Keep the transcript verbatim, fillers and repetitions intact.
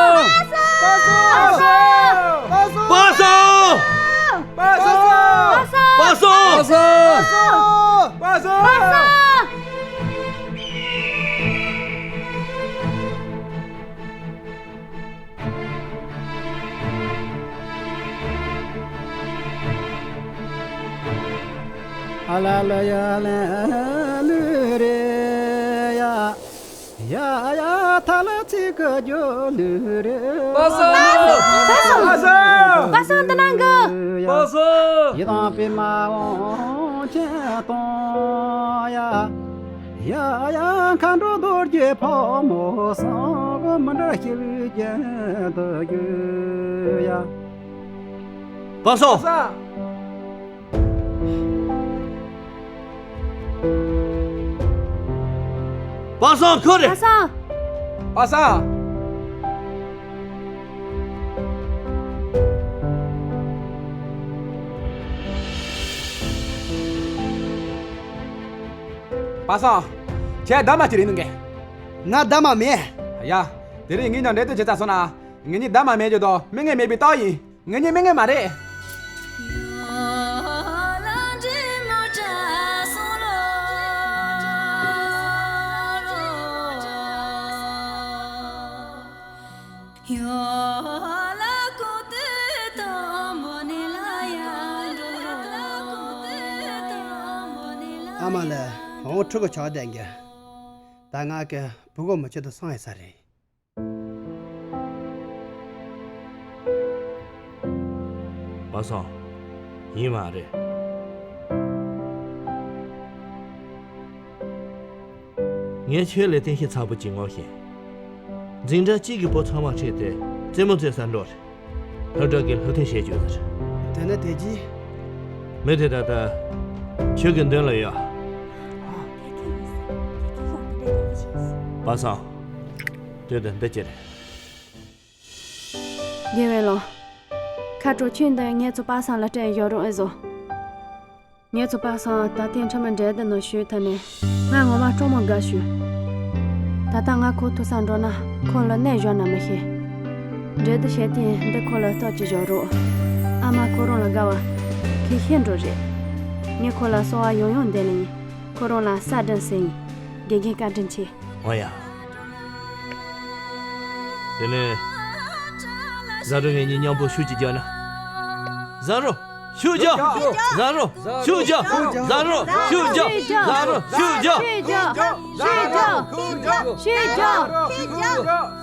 སངས། པ་སངས། པ་སངས། པ་སངས། པ་སངས། པ་སངས། པ་སངས། ཨ་ལ་ལ་ཡ་ལ་ལུ་རེ་ཡ། ཡ་ཡ་ཐ་ལ་ཚིག་གི་རྒྱུ་ལུ་རེ། པ་སངས། པ་སངས། པ་སངས་འདི་ནང་གི། པ་སངས། ཡི་དམ་པད་མ་དབང་ཆེན་དང་ཡ། ཡ་ཡ་མཁའ་འགྲོ་རྡོ་རྗེ་ཕག་མོ་སངས། མི་འདྲ་སྐྱེ་བའི་རྒྱན་དུ་གྱུར་ཡ། པ་སངས། པ་སངས་ཁོ་རེད། པ་སངས། པ་སངས། པ་སངས། ཁྱེད་ཟླ་མ་ཅི་རེད་ནི་ངས། ང་ཟླ་མ་མེད། ཡ། དེ་རིང་ངེད་གཉིས་འབྲེལ་གཏུག་བྱེད་ཚར་སོང་ན། ངེད་གཉིས་ཟླ་མ་མེད་རྒྱུ་དང་མི་ངན་མེད་པའི་རྟགས་ཡིན། ངེད་གཉིས་མི་ངན་མ་རེད། ཨ་མ་ལགས། བུ་མོ་ཕྲུ་གུ་ཆགས་བསྡད་འགྱོ། ད་ང་གི་བུ་གུ་མི་ཆེད་དུ་སོང་ཡོད་ས་རེད། པ་སངས། ཡིན་མ་རེད། ངས་ཁྱོད་ལ་རྟེན་གཞི་ཚ་པོ་ཅིག་ངོམ་ཤེས། འཛིན་གྲྭ་གཅིག་གི་བུ་ཚང་མ་ཁྲིད་དེ་རྩེད་མོ་རྩེ་སར་འགྲོ་རེད། སློབ་གྲྭ་གི་སློབ་ཐོན་བྱེད་རྒྱུ་ཟེར། དེ་ནི་དེ་རྗེས། མི་དེ་ད་ལྟ་ཁྱོད་ཀྱི་མདུན་ལ་ཡོད། པ་སངས། དེ་དང་འདི་ཅི་རེད། དགེ་བའི་ལོ། ཁ་དྲོ་ཁྱོད་འདི་ངེད་ཚོ་པ་སངས་ལ་སྤྲད་ཡོད་རོགས་ཨེ་བཟོ། ངེད་ཚོ་པ་སངས་ད་ཐེངས་ཁྲིམས་མི་འབྲེལ་ལྡན་ནང་ཞུགས་ཐུབ་ནས་ང་ངོ་མ་སྤྲང་མོ་དགའ་ཞུ། ད་ལྟ་ང་ཁོ་ཐུག་ས་འགྲོ་ན་ཁོ་ལ་གནས་བཞག་ན་མི་ཤེས། འབྲེལ་ལྡན་བྱས་ཏེ་འདི་ཁོ་ལ་ཐག་གཅོད་བཞག་རོགས། ཨ་མ་ཁོ་རང་ལ་དགའ་བ་ཁོས་ཤེས་འགྲོ་རེད། ངས་ཁོ་ལ་གསོལ་བ་ཡང་ཡང་འདེབས་ནི་ཡིན། ཁོ་རང་ལ་ས་བདུན་ཟེར་ཡིན། དགེ་རྒན་བཀའ་དྲིན་ཆེ། འོ་ཡ། དེ་ནས། བཟང་རུ་ངེད་གཉིས་མཉམ་པོ་ཤུགས་ཅིག་རྒྱག་ན། བཟང་རུ། ཤུགས་རྒྱག་བཟང་རུ། ཤུགས་རྒྱག་བཟང་རུ། ཤུགས་རྒྱག་བཟང་རུ། ཤུགས་རྒྱག་ཤུགས་རྒྱག་ཤུགས་རྒྱག་ཤུགས་རྒྱག